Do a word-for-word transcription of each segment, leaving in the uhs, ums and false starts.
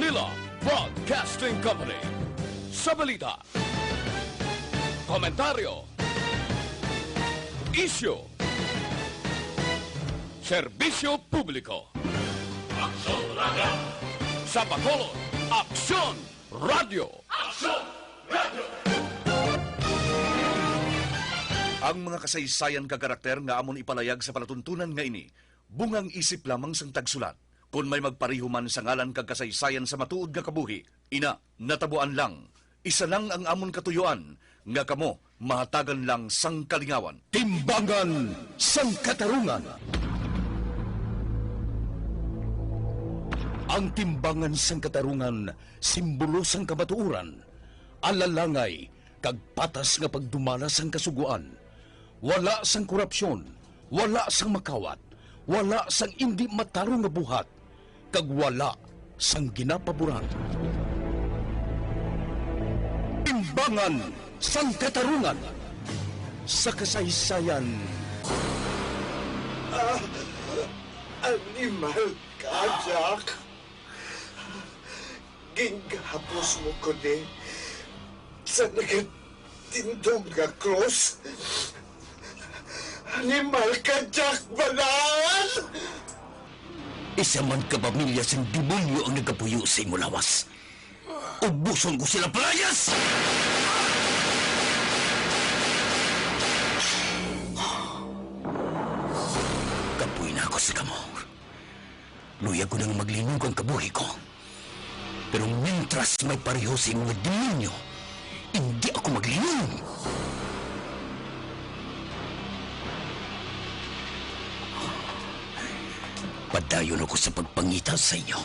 Manila Broadcasting Company. Sa balita, komentaryo, isyu, serbisyo publiko. Aksyon Radio. Sa Bacolod, Aksyon Radio. Aksyon Radio. Ang mga kasaysayan kag karakter nga amon ipalayag sa palatuntunan nga ini, bungang isip lamang sang tagsulat. Kon may magpareho man sa ngalan kag kasaysayan sa matuod nga kabuhi, ina, natabuan lang. Isa lang ang amon katuyoan, nga kamo mahatagan lang sang kalingawan. Timbangan sang Katarungan. Ang timbangan sang katarungan, simbolo sang kamatuoran, alalangay, kag patas nga pagdumala sang Kasugoan. Wala sang korupsyon, wala sang makawat, wala sang indi matarong nga buhat, kag wala sang ginapaboran. Timbangan sang Katarungan sa kasaysayan. Ah, animal ka, Jack. Ginggahapos mo ko ni sa nagatindog nga krus. Animal ka, Jack Balaan! Isa man ka pamilya sang demonyo ang nagapuyo sa imo lawas. Ubuson ko sila, palayas! Kapoy na ako sa kamo. Luyag ko nang maglinog ang kabuhi ko. Pero mintras may pareho sa imo nga demonyo, indi ako maglinog. Padayon ako sa pagpangita sa inyo.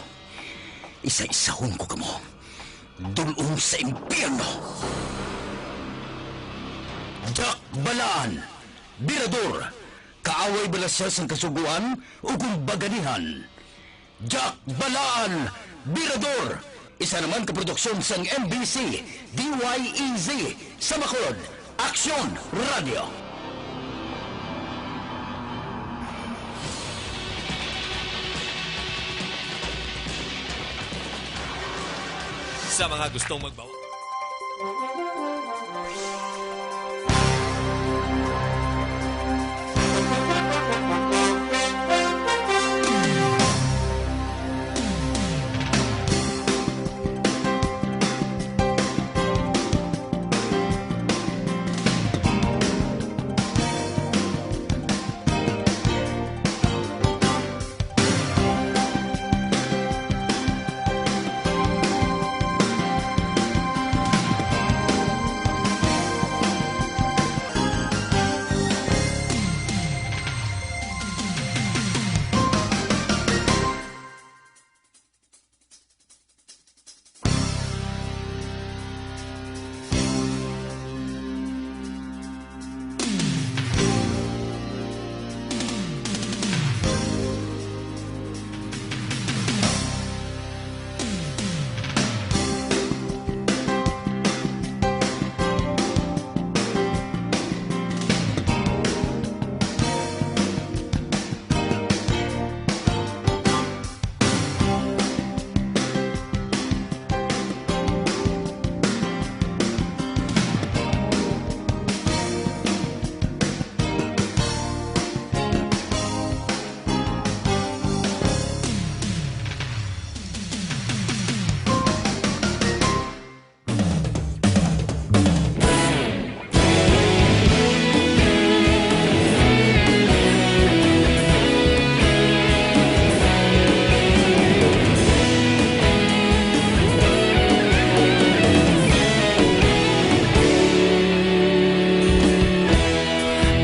Isa-isahon ko kamo. Dul-ong sa impyerno. Jack Balaan, Birador, kaaway bala sia sang Kasugoan o kon baganihan? Jack Balaan, Birador, isa naman ka produksyon sang M B C, D Y E Z, sa Bacolod, Aksyon Radio. Sa mga gustong magbaw-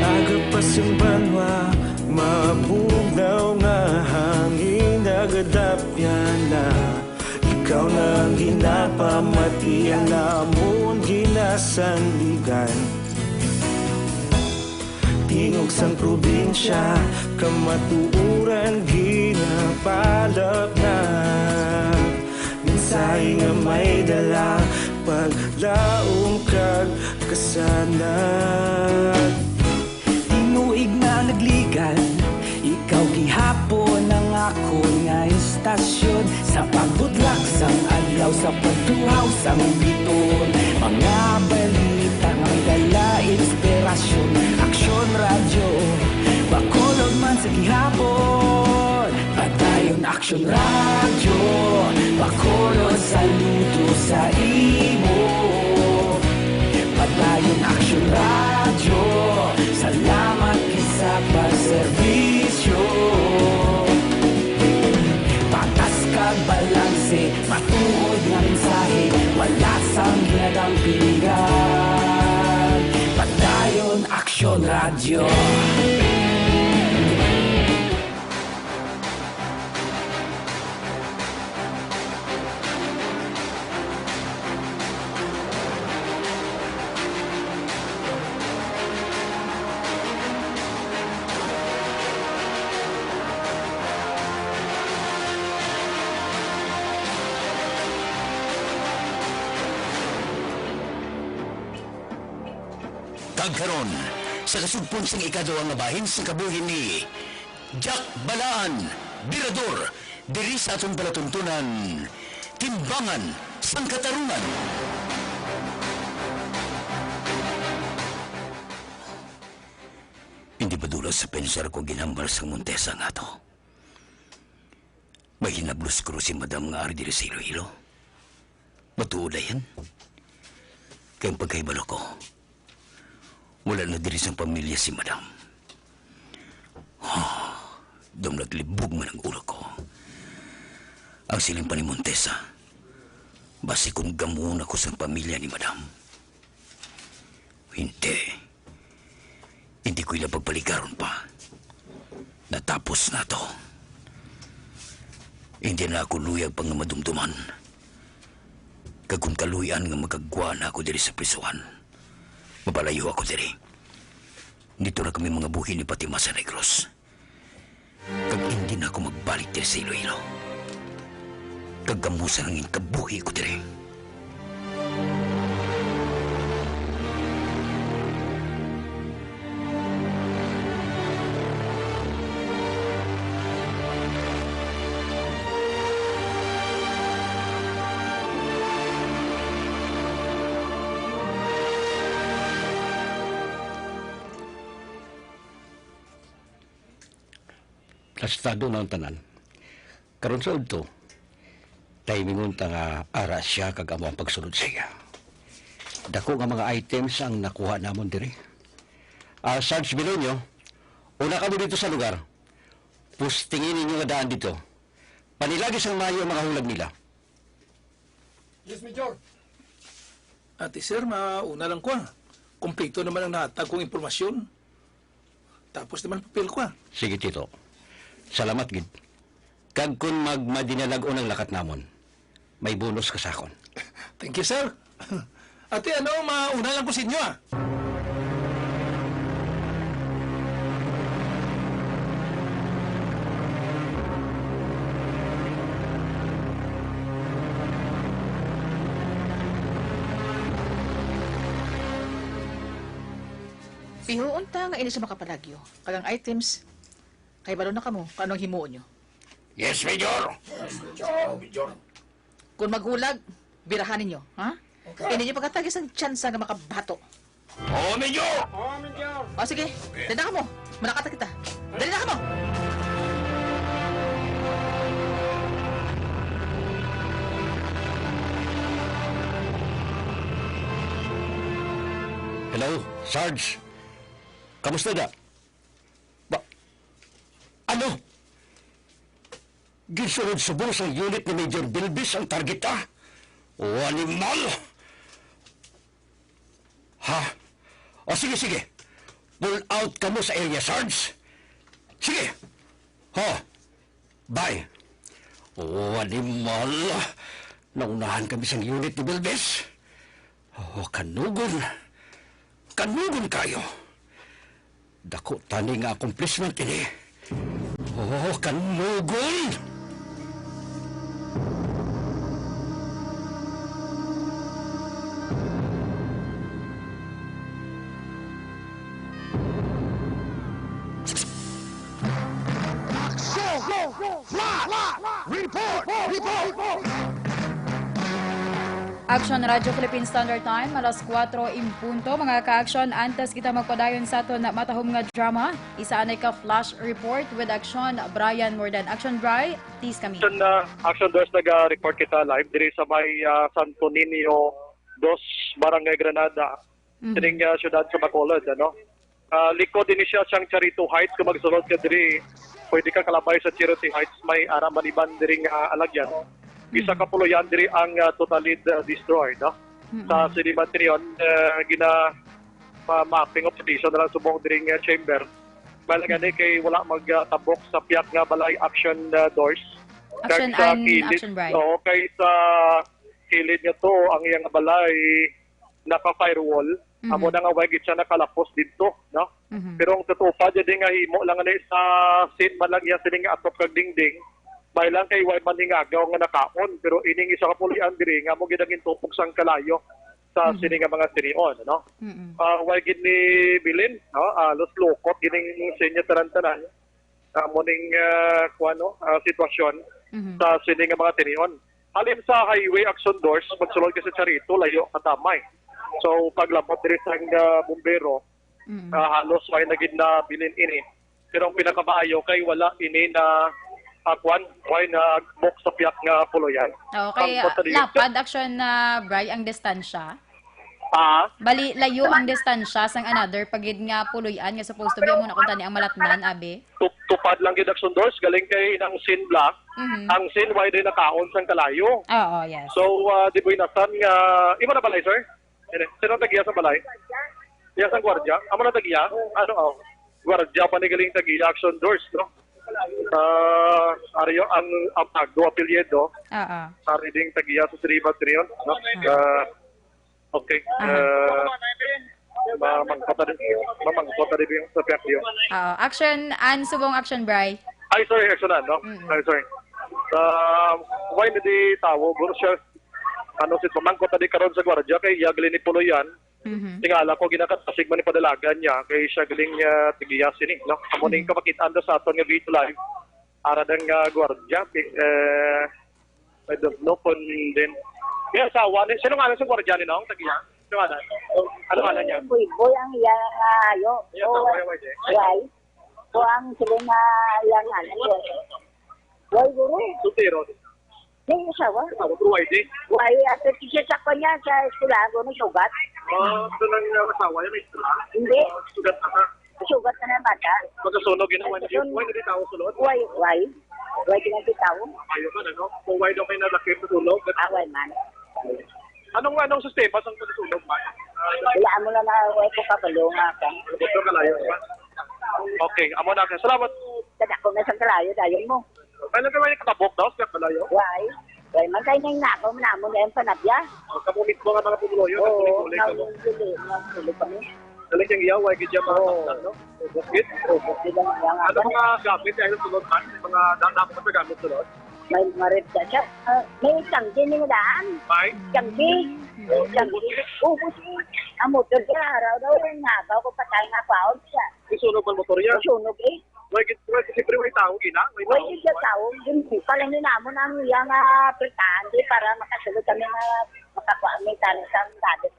Aga pa sing banwa, mabugnaw nga hangin nagadapyan na. Ikaw na ang ginapamati, ang amon ginasandigan. Tingog sang probinsya, kamatuoran ginapalapnag. Mensahe nga may dala, paglaom kag kasanag. Tinuig na nagligan, ikaw gihapon ang akon nga istasyon. Sa pagbudlak sang Sa pagtuhaw sang biton, mga balita nga may dala inspirasyon. Aksyon Radyo, Bacolod man sa gihapon. Padayon Aksyon Radyo, Bacolod saludo sa imo. Padayon Aksyon Radyo, salamat gid sa pagserbisyo. Patas kag balanse, matuod nga mensahe, wala sang ginadampingan. Padayon Aksyon Radyo. Kag karon, sa kasugpon sing ikaduha nga bahin sang kabuhi ni Jack Balaan, Birador, diri sa aton palatuntunan, Timbangan sang Katarungan. Hindi madula sa pensar ko ginhambal sang Montesa nga ato. May hinablos ko si Madam nga ari diri sa Iloilo. Matuod na yan. Kay ang pagkahibalo ko, wala na diri sang pamilya si Madam. Dum naglibog man ang ulo ko. Ang siling pa ni Montesa, basi kung gamuon ako sang pamilya ni Madam. Hindi. Hindi ko ila pagpaligaron pa. Natapos na to. Hindi na ako luyag pa nga madumduman. Kag kung kaluy-an nga magagwa na ako diri sa prisuhan, mapalayo ako diri. Dito na kami mga buhi ni Fatima sa Negros. Kag indi na ako magbalik diri sa Iloilo. Kag gamusa ang kabuhi ko diri. Gastado na ang tanan. Karon sa udto, timingon ta nga ara sia kag amo ang pagsulod sa iya. Dako nga mga items ang nakuha namon diri. Ah, Sarge Belonio, una kamo dito sa lugar. Pustingin ninyo nga daan dito. Panilagi sang maayo ang mga hulag nila. Yes, Major. Ati, sir, mauna lang ko, ah. Kompleto naman ang nahatag kong impormasyon. Tapos naman papel ko, ah. Sige, Tito. Salamat gid. Kag kun magmadinalag-on ang lakat namon, may bonus ka sa akon. Thank you, sir. Ati, ano, mauna lang ko sa inyo, ah. Pihuon ta nga ini sa makapalagyo, kag ang items, kay balo na kamo kung anong himuon nyo. Yes, Major! Yes, Major! Major! Kung maghulag, birahan ninyo, ha? Okay. Hindi ninyo paghatagi sang tsansa nga makabato. Oo, Major! Oo, Major! O, sige. Dali na kamo. Malakata kita. Dali na kamo! Hello, Sarge. Kamusta na? Ba-, ano? Ginsulod subong sang unit ni Major Bilbis ang target, ah? O, animal! Ha? O, sige, sige. Pull out kamo sa area, Sarge. Sige. Ha? Bye. O, animal. Naunahan kami sang unit ni Bilbis. O, kanugon. Kanugon kayo. Dako tani nga accomplishment ini. O, kanugon! Action! Flash! Report! Report! Action Radyo Philippine Standard Time, alas kuwatro in punto. Mga ka-action, antes kita magpadayon sa aton matahom nga drama, isa anay ka flash report with Action Brian Mordan. Action Bri, please kami. Action, uh, Action Dors, nag-report kita live diri sa may, uh, Santo Niño Dos, Barangay Granada, Mhm. sining, uh, siyudad sa Bacolod, ano? Ah, likod ini siya sang Charito Heights. Kung magsulod ka diri, pwede ka kalabay sa Charito Heights, may ara man iban diri nga alagyan. Isa ka puloyan diri ang, ah, totally, ah, destroyed, no? Mm-mm. Sa sini man tinion, ah, gina, ah, mapping operation na lang subong diri nga chamber. May lang gani kay wala magtabok sa piyak nga balay Action, ah, Dors. Action Kag sa and kilid, Action Bright. Oo, kay sa kilid nga to, ang iyang balay naka-firewall. Mhm. Amo na nga, why gid siya nakalapos didto, no? Mhm. Pero ang totoo pa, dyan nga himo lang ni sa scene man lang iya sining atop kag dingding, may lang kay why man hingagaw nga nakaon, pero ining isa ka pulian diri nga mo gid ang intupok sang kalayo sa Mhm. sini nga mga tinion, no? Mm-mm. Ah, why gid ni bilin, no? Ah, los lukot gining sinya tanan-tanan. Ah, mo ning, ah, kuwan, no? Ah, sitwasyon Mhm. sa sini nga mga tinion. Halin sa highway Action Dors, magsulod ka sa Charito, layo ka tamay. So, paglabot diri sang, ah, bumbero, Mm. ah, halos way na gid na bilin ini. Pero ang pinakamaayo kay wala ini na, ah, kuwan, way na bok sa piyak nga puloyan. Oo, kay, Ang ah, pagkadiyot- lapad Action na, Bri, ang distansya. Ah? Bali, layo ang distansya sang another pagid nga puloy-an nga supposed to be amo na kung tani ang malatnan, abi? Tup-, tupad lang gid Action Dors, galing kay ang scene block, Mhm. ang scene wide rin nakaon sang kalayo. Oo, yes. So, ah, di buy nasan nga, imo na balay, sir? Sino tagiya sa balay? Iya sang gwardiya? Amo na tagiya? Ano, oh? Gwardiya pa ni galing tagiya Action Dors, no? Ah, Ario ang apago, apelyido. Oo. Ari ding tagiya sa Sribat Rion, no? Ah. Ah, Okay. Aha. Uh, mamangkot na din. Mamangkot na din yung sa Piakyo. Oo. Action, Ann, subong Action, Bri. Ay, sorry, Action, Ann, no? Mm-mm. Ay, sorry. Uh, why na di tawo? Guro siya, ano, si pamangkot na di karon sa gwardiya kay iya gali ni Puloyan. Mhm. Tingala ko, ginakatasig man ni padalagan niya kay siya galing, uh, tigiya sini, no? Amo ning Mhm. kamakit-an da sa aton nga video live. Ara dang, uh, gwardiya, eh, I don't know kung din. May asawa ni, sino nga sa gwardiya ni, nong? Tagiya? Sino nga? Ano nga niya? Boy, boy ang iya nga ayo. May asawa, O, why, eh? Why? Ko ang sila nga iya nga ayo. Why, guro? Soltero. May asawa. Asawa, pero why, di? Why, at siya sa kanya sa eskwela, guro, sugat. Ah, ito lang yung asawa niya, may eskwela? Hindi. Sugat na ka? Sugat na ng bata. Pagkasunog, yun ang why, why na di tao sulod? Why, why? Why di na di tao? Ayaw man, ano? Kung why daw kayo nalakip sa sunog? Ah, why man? Anong, anong sistema sa pagkasunog, man? Wala mo na na, why ko kabalo nga ka. Ito kalayo, di ba? Okay, amo na ka. Salamat. Kada ko na sa kalayo, dayon mo. Kailan ka may katabok daw sa kalayo? Why? Why man kayo nang nakaw mo namon yung panabya? Ang kamo mismo nga mga pumuloyo, Oo, nagpuli-puli ka mo. nagpuli-puli, nagpuli kami. Talagang iya, why gid siya Oo. masaktan, no? Ubos gid. Ubos gid ang iya nga. Ano mga gamit ay sunod man? Mga da-, dako ka sa gamit sunod? May mga red ka siya. Ah, may tiyanggi ni nga daan. May? Tiyanggi. Ubos Tiyanggi. gid. Ubos gid. Ang motor niya, araw daw, yung nagaw ko patay nga kwaon siya. Isunog man motor niya? Sunog eh. Why gid, why gid, siyempre, may tao, gina? May Why tao. gid siya tao? Yun, pala ni namon ang iya nga aplikahan, di, para makasulod kami nga makakuha kami sa sa gamit.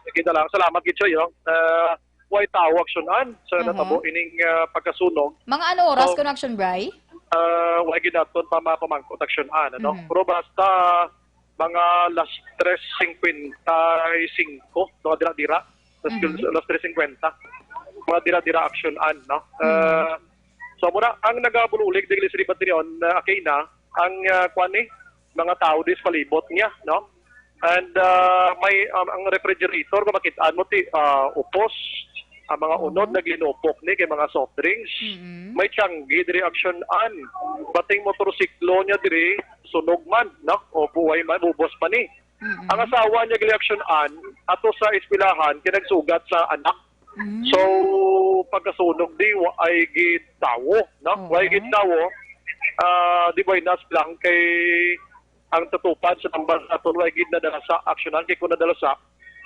Sige na lang. Salamat gid sa'yo. Ah, why tao aksyonan sa Aha. natabo ining, ah, pagkasunog? Mga ano oras So, kun action, Bri? Ah, why gid naton pa mapamangkot aksyonan, ano? Mhm. Pero basta mga las tres cincuenta y cinco, mga dira-dira. Las, Mhm. las tres cincuenta. Mga dira-dira action an, no? Mhm. Ah, so, muna, ang nagabunulig diri sa Libat Union, ah, akay na, ang, ah, kwan ni, mga tao dis palibot niya, no? And, ah, may, um, ang refrigerator, kung makita mo, ti, ah, upos, ang mga Mhm. unod, naglinupok ni, kay mga soft drinks. Mhm. May tiyanggi diri action an. Bating motorsiklo niya diri, sunog man, no? O buhay man, bubos pa ni. Mm-mm. Ang asawa niya, gali action an, ato sa eskwelahan, kay nagsugat sa anak. Mm. So, pagkasunog di, wa ay gitawo, no? Oo. Wa ay gitawo. Ah, di ba, inas lang kay ang tatupad sa tambal sa aton, wa ay gid nadala sa aksyonan, kay kung nadala sa,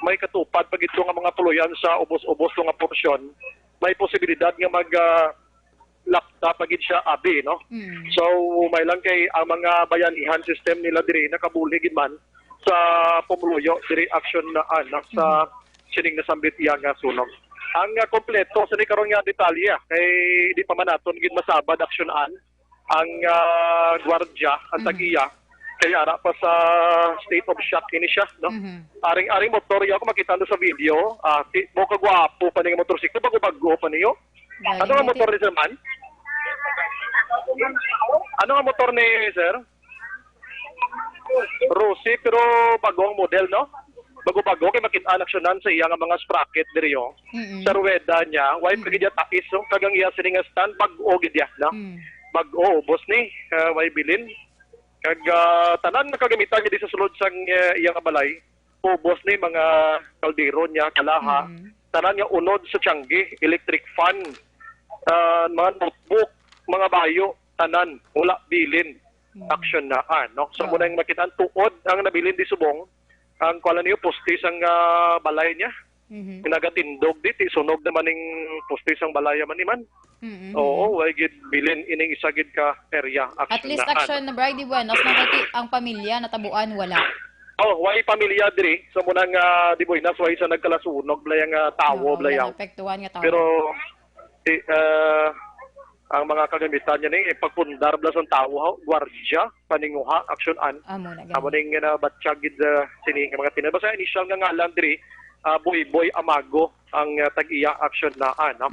may katupad pa gid to nga mga puloyan sa ubos-ubos nga porsyon. May posibilidad nga mag, ah, lapta pa gid siya, abi, no? Mm. So, may lang kay ang mga bayanihan system nila diri nakabuli gid man sa pumuluyo diri, Action Ann, sa sining nasambit iya nga sunog. Ang, ah, kompleto sini karon nga detalye, ah, kay di pa man naton gid masabad, Action Ann, ang, ah, gwardiya, ang tag-iya, kay ara pa sa state of shock ini siya, no? Aring, aring motor, iya ko makita na sa video, ah, si, mo kagwapo pa ning motorsiklo, bago-bago pa niyo. Ano nga motor ni sir man? Ano nga motor ni sir? Rosy, pero bago ang model, no? Bago-bago, kay makita, Action Ann, sa iya nga mga sprocket diri, oh. Sa ruweda niya, way pa gid iya tais, oh. Kag ang iya sini nga stand, bag-o gid iya, no? Bag-o, ubos ni, ah, way bilin. Kag, ah, tanan nga kagamitan niya di sa sulod sang, eh, iya nga balay, ubos ni mga kaldero niya, kalaha, tanan nga unod sa tiyanggi, electric fan, ah, mga notebook, mga bayo, tanan, wala bilin. Action Ann, no? So, muna yung makita, tuod ang nabilin di subong, ang kuwala niyo, poste sang, ah, balay niya. Nagatindog di, ti sunog naman ning poste sang balay man ni man. Oo, way gid bilin ining isa gid ka area. At Action least Ann. Action na, Bri, di buenas na kay ti-, ang pamilya natabuan, wala. Oh, way pamilya diri. So, muna nga, di buenas, way sa nagkalasunog, bala yang, ah, tawo, bala yang. Naapektuhan nga tawo. Pero, ti, ah, ang mga kagamitan niya ni, eh, pagpundar bala sang tawo, ha, gwardiya, paninguha, Action Ann. Amo na, amo gani. Ning, ah, batyag gid, ah, sini nga mga tinan. Basta initial nga ngalan diri, ah, Boy Boy Amago ang, ah, tag-iya, Action Ann, no?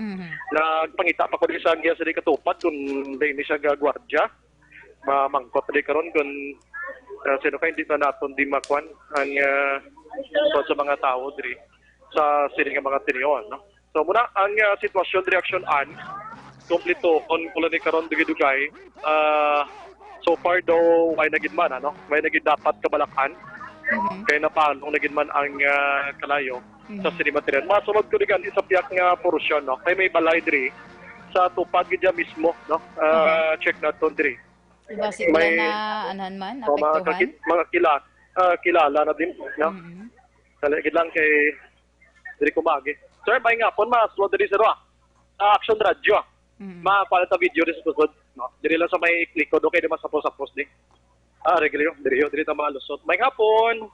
Nagpangita pa ko diri sa iya sa di katupad kung dili ni siya ga-, gwardiya. Mamangkot diri karon kung, ah, sino kay hindi na naton di makuan ang, ah, sa mga tawo diri sa sini nga mga tinion, no? So, muna ang, ah, sitwasyon, reaksyon an kompleto kon kulang ni karon dugay-dugay. Ah, so far daw, way na gid man, ano? Way na gid dapat kabalakan. Kay napanong na gid man ang, ah, kalayo sa sini material. Masulod ko di gani sa piyak nga porosyon, no? Kay may balay diri sa tupad gid dyan mismo, no? Ah, check naton diri. Iba si may, na, anhan man, o, mga apektuhan? Kakit-, mga kila-, ah, kilala na din, no? Dali gid lang kay diri ko maagi. Sir, may ngapon, masulod diri, sir, ah. Sa Action Radio, ah. Makuha ta video diri sa kusod, no? Diri lang sa may likod, okay, di masapos-sapos di. Ah, Reglio, diri, diri ta malusot. May ngapon,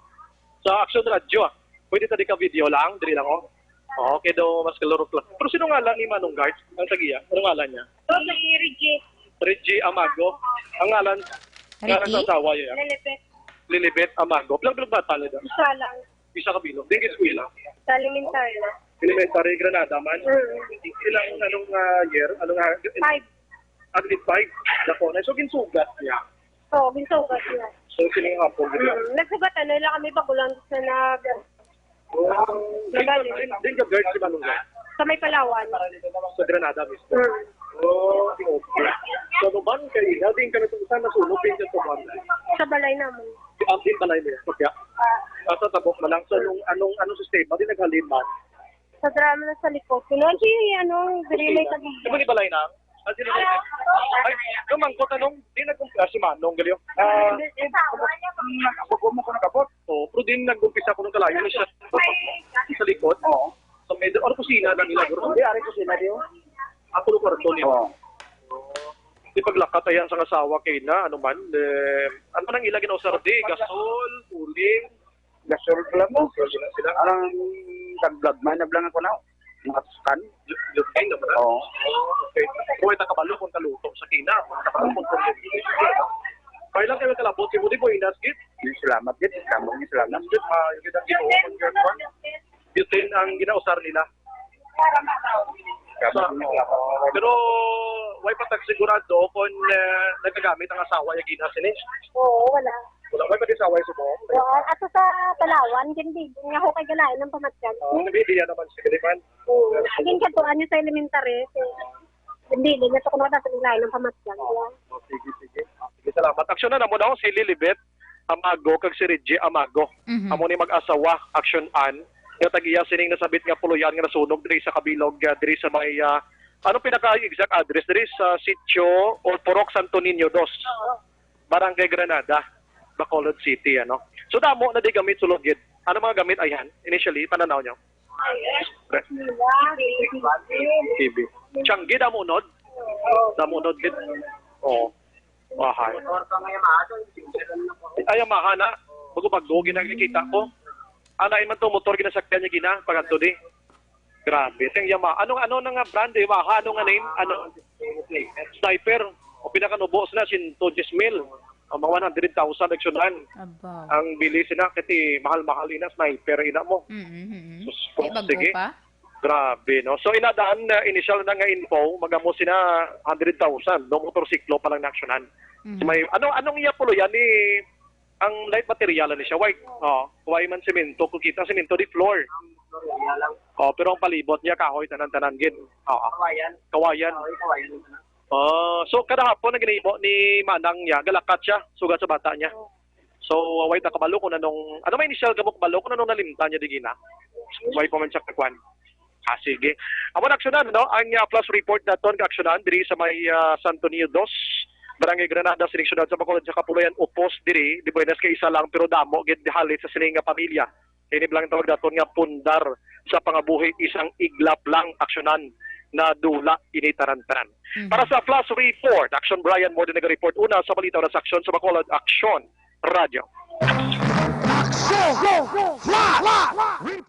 sa Action Radio, ah. Pwede ta di ka video lang, diri lang, oh. Oh, okay daw, mas kalurok lang. Pero sino ngalan ni Manong Guard? Ang tagiya, ano ngalan niya? Si Reggie. Reggie Amago. Ang ngalan, ngalan sa asawa niya. Lilibet. Lilibet Amago. Pilang, pilang bata niya? Isa lang. Isa ka bilog. Din eskwela? Sa elementary. Elementary, Granada man? Mm. Ilang, anong, ah, year? Anong, ah, five. Ah, grade five. Dako na. So, ginsugat niya? Oo, ginsugat niya. So, sining hapon, di ba? Mm. Nagsugat, ano lang kami, bago lang na nag-, Oh, din ka, din, din ka guard si Manong Guard? Sa may Palawan. Sa Granada mismo? Mm. Oh, okay. So, luban kayo, din ka nasunog, din ka tuban? Sa balay namin. Ang din balay niya, kaya? Sa tabok man lang. So, anong, anong, anong sistema? Di naghalin man? Sa drama na sa likod. Kuno, si, ano, diri may tag-, di ba ni balay na? Ah, dili na. Ay, yung mangkot, anong, di nagkumpara si Manong, gali, oh. Ah, nag-abot mo ko nag-abot. Oo, pero din nag-umpisa ko ng kalayo na siya. Sa likod? Oo. Sa may, ano, kusina na nila, bro? Hindi, ari kusina, di, oh. Ako, yung kwarto niya. Oo. Di paglakat ayan sa asawa kay na, ano man, eh, ano nang ila ginausar di? Gasol, uling? Gasol pala mo. Gasol sila, sila. Ang tag-vlog man, nablang ako na. Mga scan. Yu-, yun kayo naman, ah? Oo. Oh, okay. Kung may takabalo kung kaluto sa kina, kung takabalo kung kaluto. Kaya lang kayo kalabot, si Budi Boy, inas gid. Yung salamat gid, salamat, yung salamat. Gid, ah, yung kita, gid, oh, yung gid, ah. Butane ang ginausar nila. Sa, pero, way pa tag sigurado kung, eh, nagagamit ang asawa yung ginas ini. Oo, wala. Wala, way pa di asawa yung subong. Wala, ato sa Palawan, hindi. Nga ho kay galain ng pamatyag. Oh, nabibigyan naman si Kaliman. Oo. Agin ka to, ano sa elementary, so, hindi, hindi niya to kung nasa lain ng pamatyag. Oh, sige, sige. Sige, salamat. Aksyon na namo na, oh, si Lilibet Amago kag si Reggie Amago. Mhm. Amo ni mag-asawa, Action Ann, nga tag-iya sining nasabit nga puloyan nga nasunog diri sa Kabilog, ah, diri sa may, ah, anong pinaka-exact address diri sa sitio o Purok Santo Niño dos, Barangay Granada, Bacolod City, ano. So, damo na di gamit sulod gid. Ano mga gamit, ayhan? Initially, pananaw nyo? T V. Tiyanggi, damo unod? Damo unod gid. Oo. Ahay. Ay, Yamaha na. Bago-bago, ginakikita ko. Ana, man tong motor ginasakyan niya gina, pag-adto di. Grabe. Teng Yamaha. Ano, ano na nga brand, Yamaha? Ano nga name? Ano? Sniper. O pinakanubo sila, sin two mil. O mga one hundred thousand aksyonan. Abaw. Ang bili sila, kasi mahal-mahal ina, Sniper ina mo. Mm-hmm. Sus, Ay, bago sige. Pa? Grabe, no? So, inadaan na initial na nga info, magamo sina hundred thousand, no? Motorsiklo pa lang na aksyonan. Mhm. So, may, ano, anong iya pulo yan ni, ang light material ni siya, white. Oh, why man semento? Kung kita, semento di floor. Oh, pero ang palibot niya, kahoy, tanan-tanan gid. Oo. Kawayan. Kawayan. Kawayan. Oh, so kada hapon ang ginahimo ni Manang niya, galakat siya, sugad sa bata niya. So, way ta kabalo kung anong, ano may initial gamo kabalo kung anong nalimtan niya di gina. Way pa man siya kakwan. Ah, sige. Amo na aksyonan, no? Ang, ah, flash report naton kaaksyonan diri sa may, ah, Santo Niño dos, Barangay Granada, sining siyudad sa Bacolod, sa Kapuluyan, upos diri, di buenas kay isa lang, pero damo gid halit sa sining nga pamilya. Ini lang tawag naton nga pundar sa pangabuhi, isang iglap lang aksyonan na dula ini tanan-tanan. Mhm. Para sa flash report, Action Brian Morden nag-report una sa balita, oras aksyon sa Bacolod, Aksyon Radyo. Action! Flash!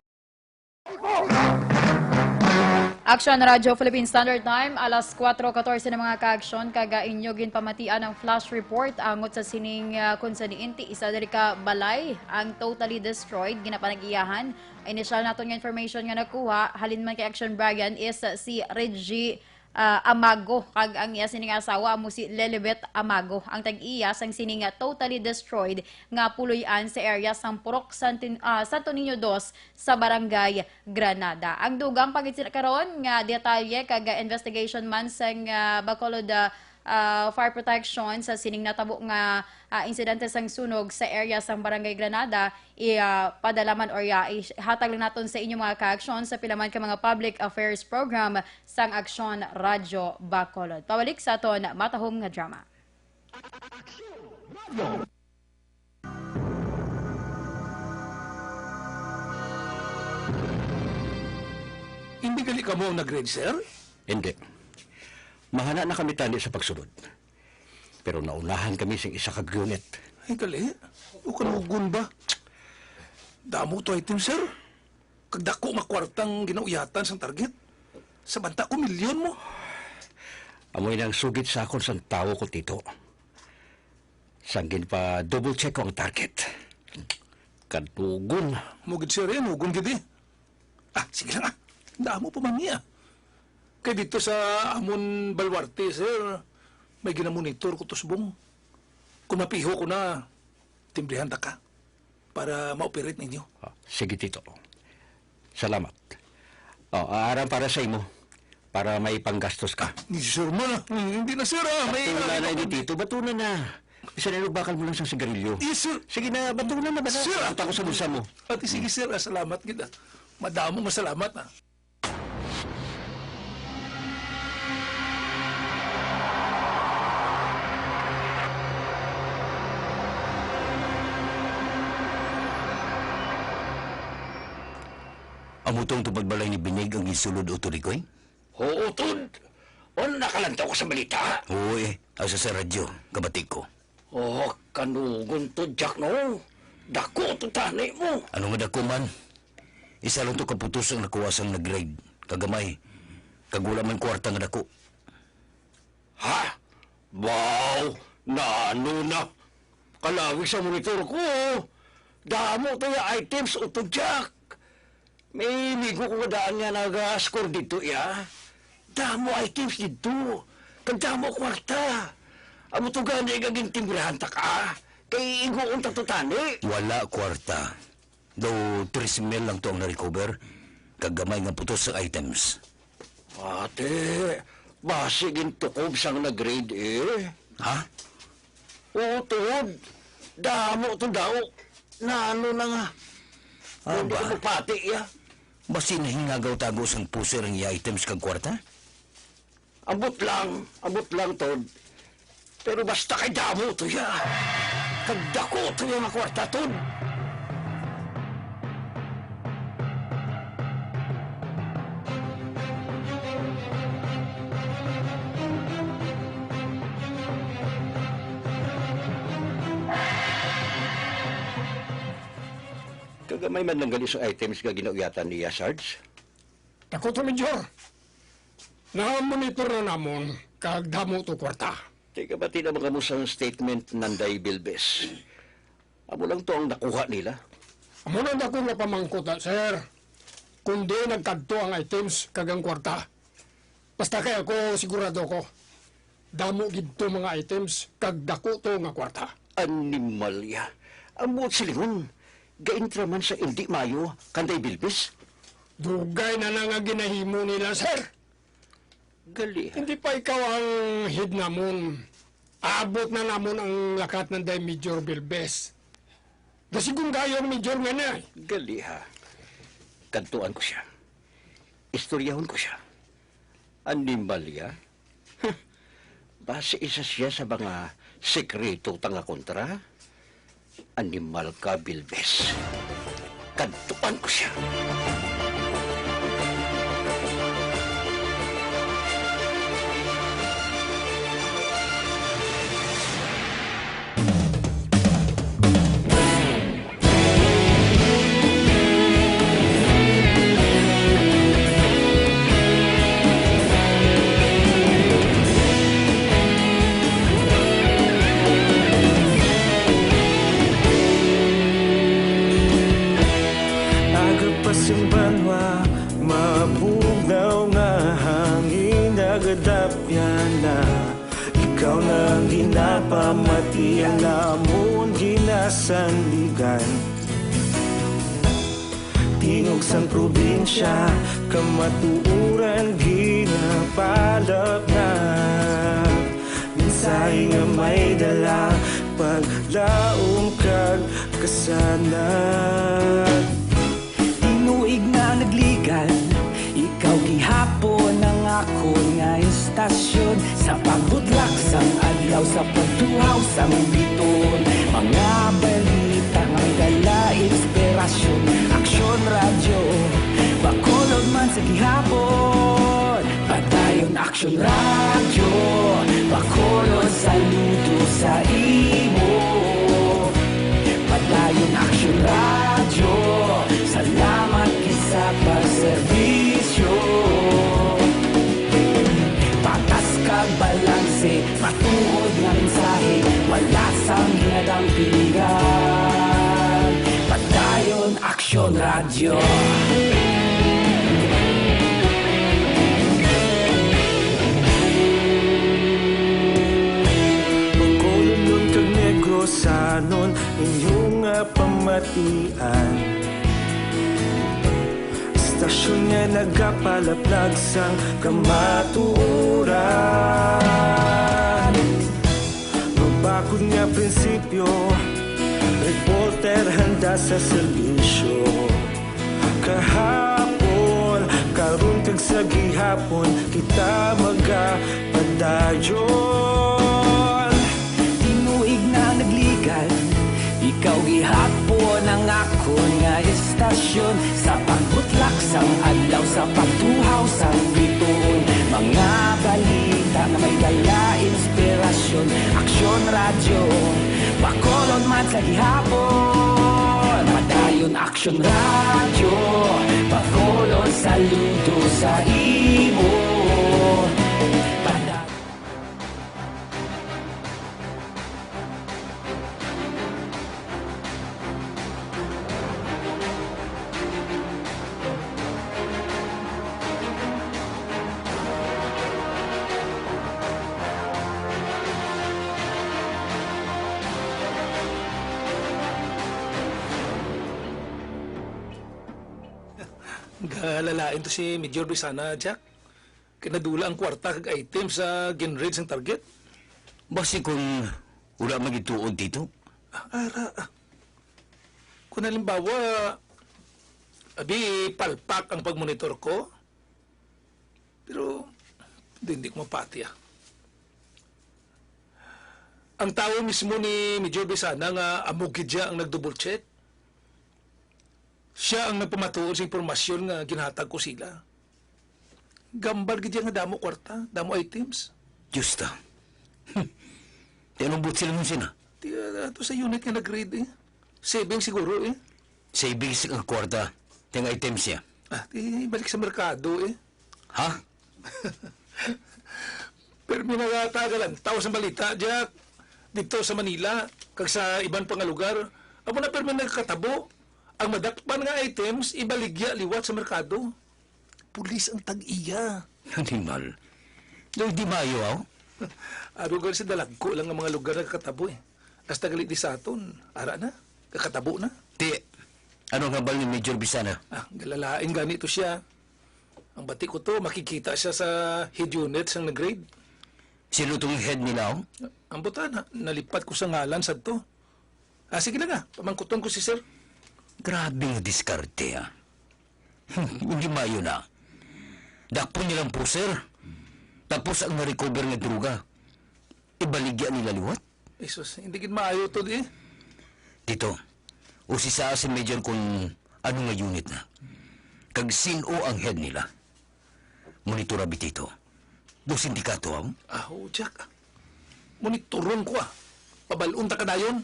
Action Radyo Philippine Standard Time, alas kuwatro katorse na, mga kaaksyon, kag, ah, inyo ginpamatian ang flash report angot sa sining, ah, konseniente. Isa diri ka balay ang totally destroyed, ginapanag-iyahan. Initial naton nga information nga nakuha halin man kay Action Brian is, ah, si Reggie, ah, Amago, kag ang iya sining asawa amo si Lelibet Amago, ang tag-iya sang sining, ah, totally destroyed nga puloy-an sa area sang Purok Santin-, ah, Santo Niño dos sa Barangay Granada. Ang dugang pagitsina karon nga detalye kag, ah, investigation man sang, ah, Bacolod, ah, ah, Fire Protection sa sining natabo nga, ah, insidente sang sunog sa area sang Barangay Granada, i-, ah, padala man or, ah, ihatag lang naton sa inyo, mga kaaksyon, sa pila man ka mga public affairs program sang Aksyon Radyo Bacolod. Pabalik sa aton matahom nga drama. Hindi gali kamo ang nag-raid, sir? Hindi. Mahana na kami tani sa pagsulod. Pero naunahan kami sing isa ka unit. Ay, gali? O kanugon ba? Damo to item, sir. Kag dako nga kwartang ginauyatan sang target. Sa banta ko, milyon mo. Amoy nang sugit sa akon sang tawo ko, Tito. Sang ginpa-double check ko ang target. Kadugon. Mo gid, sir, eh, nugon gid, eh. Ah, sige lang, ah. Damo pa man niya. Kay dito sa amon baluarte, sir, may ginamonitor ko tusbong. Kung mapiho ko na, timbrihan ta ka para ma-operate ninyo. Ah, sige, Tito. Salamat. Oh, aram para sa imo, para may panggastos ka. Ni sir man, ah. Hindi na, sir, ah. May Batuna na ini, Tito. Batuna na. Bisan inugbakal mo lang sa sigarilyo. Yes, sir. Sige na, batuna na ba na? Sir, ah. Ako sa bulsa mo. Ate, sige, sir, ah. Salamat gid, ah. Madamo nga salamat, ah. Amo tong tupad balay ni Binig ang gisulod, Utod Igoy? Oo, Tod. Wala nakalantaw ka sa balita? Oo, eh. Asa sa radyo, kabati ko. Oh, kanugon to, Jack, no? Dako to tani mo. Ano nga dako man? Isa lang to kaputos ang nakuha sang nag-raid. Kagamay. Kag wala man kwarta nga dako. Ha? Wow! Nano na? Kalawig sa monitor ko. Damo to ya items, Utod Jack. May amigo ko nga daan nga naga-score didto, iya. Damo items didto. Kag damo kwarta. Amo to gani nga gintimbrahan ta ka. Kay iguon ta to tani. Wala kwarta. Daw tres mil lang to ang na-recover. Kag gamay nga putos sa items. Ate, basi gintukob sang nag-raid, eh. Ha? Oo, Tod. Damo to daw. Nano na nga? Ah, hindi ba? Ko mapati, ya. Basi nahingagaw tago sang pusher ang iya items kag kwarta? Ambot lang, ambot lang, Tod. Pero basta kay damo to, ya. Kag dako to, ya, nga kwarta, Tod. Gamay man lang gali sa items nga ginauyatan niya, Sarge. Dako to, Major. Na-monitor na namon, kag damo to kwarta. Kay kabati naman kamo sang statement nanday Bilbes. Amo lang to ang nakuha nila. Amo na dako nga pamangkot na, sir. Kung di nagkadto ang items kag ang kwarta. Basta kay ako, sigurado ko. Damo gid to mga items, kag dako to nga kwarta. Animalya. Ang buot silingon, gaintra man sa indi maayo kanday Bilbis. Dugay na na nga ginahimo nila, sir. Gali, ha? Hindi pa ikaw ang head namon. Abot na namon ang lakat nanday Major Bilbis. Gasigong gayo ang Major nga na. Gali, ha? Kadtuan ko siya. Istoryahon ko siya. Animalya? Basi isa siya sa mga sekreto ta nga kontra? Animal ka, Bilbes. Kadtuan ko siya. Aga pa sing banwa, mabugnaw nga hangin, nagadapyan na. Ikaw na ang ginapamati, ang namon ginasandigan. Tingog sang probinsya, kamatuoran ginapalapnag. Mensahe nga may dala, paglaom kag kasanag. Tinuig na nagligan, ikaw gihapon ang akon nga istasyon. Sa pagbutlak sang adlaw, sa pagtuhaw sang bituon, mga balita nga may dala inspirasyon. Aksyon Radyo, Bacolod man sa gihapon. Padayon Aksyon Radyo, Bacolod, saludo sa imo. Padayon Aksyon Radyo, salamat gid sa pagserbisyo. Patas kag balanse, matuod nga mensahe, wala sang ginadampigan. Padayon Aksyon Radyo. Bacolodnon kag Negrosanon, inyo nga pamatian. Istasyon nga nagapalaplag sang kamatuoran. Mabakod nga prinsipyo, reporter handa sa serbisyo. Kahapon, karon kag sa gihapon, kita magapadayon. Tinuig na nagligan, ikaw gihapon ang akon nga istasyon. Sa pagbutlak sang adlaw, sa pagtuhaw sang bituon, mga balita nga may dala inspirasyon. Aksyon Radyo, Bacolod man sa gihapon. Padayon Aksyon Radyo, Bacolod, saludo sa imo. Padayon. Galalain to si Major Bisana, Jack. Kay nadula ang kwarta kag items sa gin-raid sang target. Basi kung wala magituod dito? Ah, ara, ah. Kung halimbawa, abi, palpak ang pagmonitor ko. Pero, di, hindi ko mapati, ah. Ang tawo mismo ni Major Bisana nga amo gid siya ang nag-double check. Siya ang nagpamatuod sa impormasyon nga ginhatag ko sila. Gambal gid siya nga damo kwarta, damo items. Diyos ta. Ti anong buot sila nun sina? Ti, ah, ato sa unit nga nag-raid eh. Saving siguro eh. Savings ang kwarta, ting items niya. Ah, di balik sa merkado eh. Ha? Pero may nagatagal ang tao sa balita, Jack. Dito sa Manila, kag sa iban pa nga lugar, amo na pero may nagkatabo. Ang madakpan nga items, ibaligya liwat sa merkado. Pulis ang tag-iya. Animal. Daw di maayo, aw? Aro gali sa dalagko lang nga mga lugar nagkatabo eh. Hasta gali di sa aton, ara na, kakatabo na. Ti, ano ang hambal ni Major Bisana? Ah, galalain gani to siya. Ang bati ko to, makikita siya sa head unit sang nag-raid. Sino tong head nila, oh? Ang butana, nalipat ko sa ngalan sadto. Ah, sige lang ah, pamangkuton ko si sir. Grabe nga diskarte, ah. Hmm, hindi maayo na. Dakpon nila ang pusher. Tapos ang na-recover nga droga, ibaligya nila liwat? Jesus, hindi gid maayo to di. Dito, usisa si Major kung ano nga unit na. Kag sin-o ang head nila. Monitora bitito. Dos sindikato, ah. Ah, oh, Jack. Monitoron ko, ah. Pabalon ta ka dayon.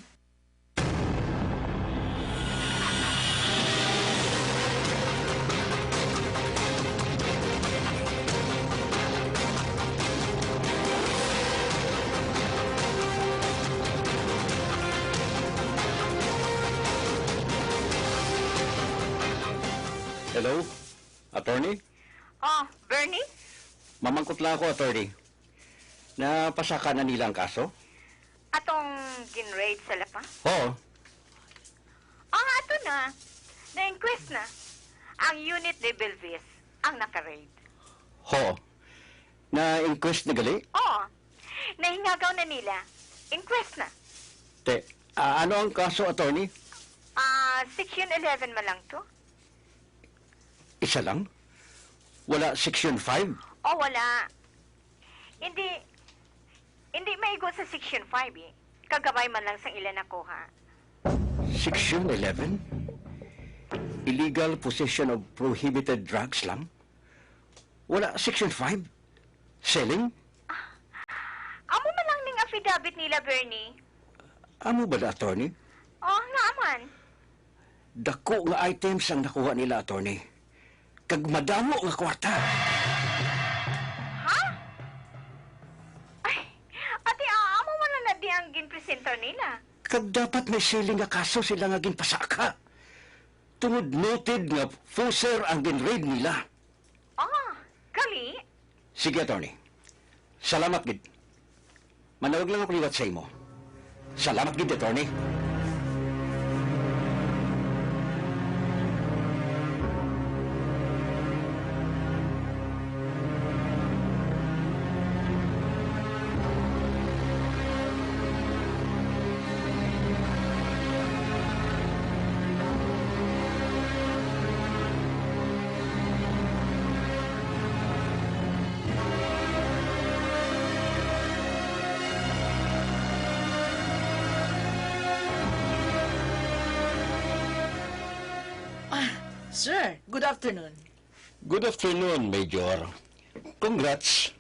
Hello? Attorney? Oh, Bernie? Mamangkot lang ako, attorney. Napasaka na nila ang kaso? Atong gin-raid sa Lapa? Oo. Ah, ato na. Na-inquest na. Ang unit ni Belvis ang naka-raid. Oo. Na-inquest na gali? Oo. Nahingagaw na nila. Inquest na. Te, ah, ano ang kaso, attorney? Ah, section eleven man lang to. Isa lang? Wala section five? Oh, wala. Hindi, hindi maigo sa section five eh. Kagamay man lang sang ila nakuha. Section eleven? Illegal possession of prohibited drugs lang? Wala section five? Selling? Amo man lang ning affidavit nila, Bernie. Amo ba na, attorney? Oh, nga man. Dako nga items ang nakuha nila, attorney. Kag madamo nga kwarta. Ha? Ay, ati, ah, amo man na di ang ginpresenta nila. Kag dapat may siling nga kaso sila nga ginpasaka. Tungod noted nga pusher ang gin-raid nila. Ah, gali? Sige, attorney. Salamat gid. Manawag lang ako liwat sa imo. Salamat gid, attorney. Ah, sir, good afternoon. Good afternoon, Major. Congrats.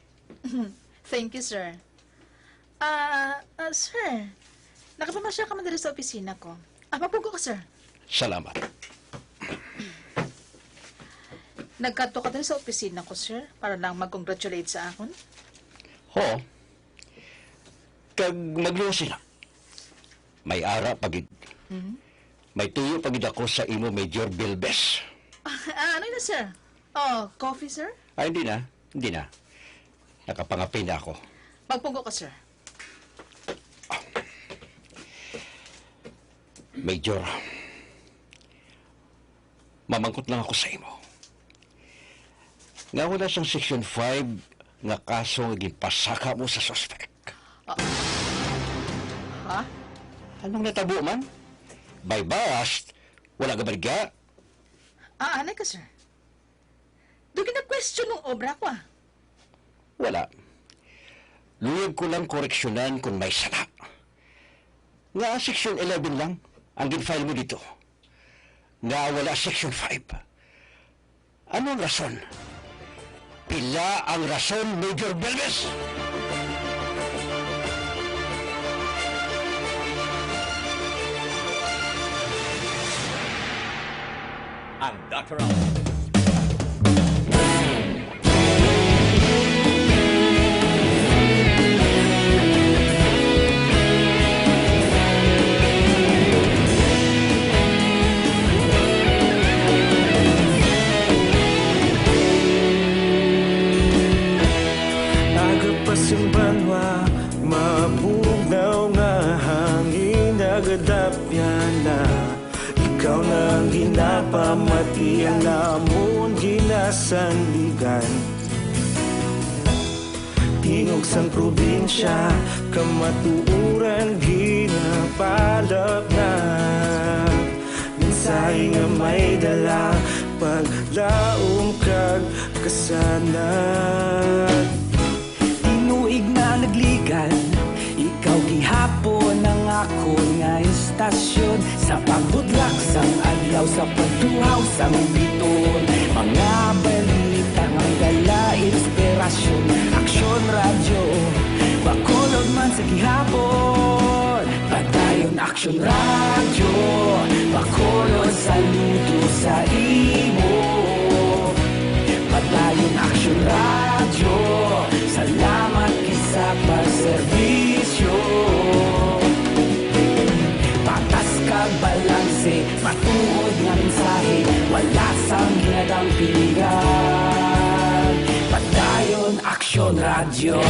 Thank you, sir. Ah, ah, sir, nakapamasyal ka man diri sa opisina ko. Ah, mapugo ka, sir. Salamat. Nagkadto ka diri sa opisina ko, sir, para lang mag-congratulate sa akon? Ho. Kag magluwas sila. May ara pa gid. Mhm. May tuyo pa gid ako sa imo, Major Bilbes. Ah, ah, ano na, sir? Oh, coffee, sir? Ay, hindi na. Hindi na. Nakapangape na ako. Magpugo ka, sir. Major, mamangkot lang ako sa imo. Nga wala sang Section five nga kaso nga ginpasaka mo sa suspek. Ah. Ha? Anong natabo man? May bust, wala ka baligya? Ah, anay ka, sir. Do gina-question ang obra ko, ah. Wala. Luyag ko lang koreksyonan kung may sala. Nga Section eleven lang ang gin-file mo dito. Nga wala Section five. Ano ang rason? Pila ang rason, Major Belves? Ang Doctor Al. Aga pa sing banwa, mabugnaw nga hangin, nagadapyan na. Ikaw na ang ginapamati, ang namon ginasandigan. Tingog sang probinsya, kamatuoran ginapalapnag. Mensahe nga may dala, paglaom kag kasanag. Tinuig na nagligad, ikaw gihapon ang akon nga istasyon. Sa pagbudlak sang adlaw, sa pagtuhaw sang biton, mga balita nga dala inspirasyon. Aksyon Radyo, Bacolod man sa gihapon. Padayon Aksyon Radyo, Bacolod, saludo sa imo. Padayon Aksyon Radyo, salamat gid sa pagserbisyo. Patas kag balanse, matuod nga mensahe, wala sang ginadampingan. Padayon Aksyon Radyo.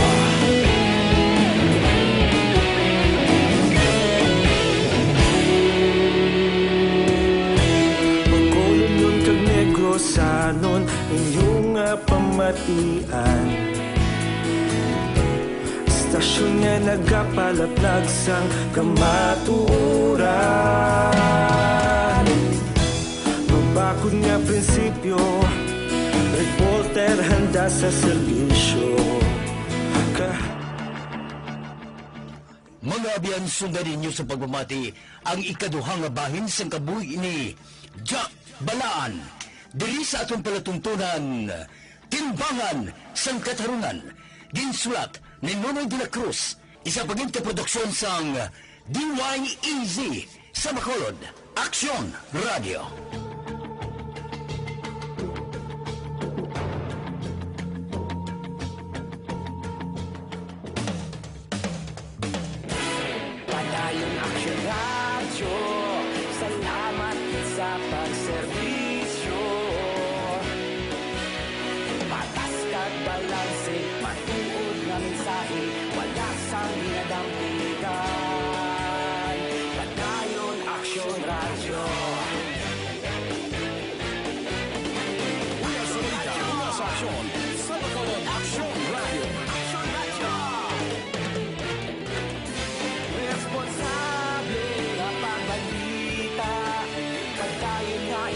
Bacolodnon kag Negrosanon, inyo nga pamatian. Istasyon nga nagapalaplag sang kamatuoran. Mabakod nga prinsipyo, reporter handa sa serbisyo. Ka- Mga abyan, sundan ninyo sa pagpamati ang ikaduha nga bahin sang kabuhi ni Jack Balaan, diri sa aton palatuntunan, Timbangan sang Katarungan. Ginsulat ni Nonoy de la Cruz, isa pagin ka produksyon sang D Y E Z sa Bacolod, Aksyon Radio.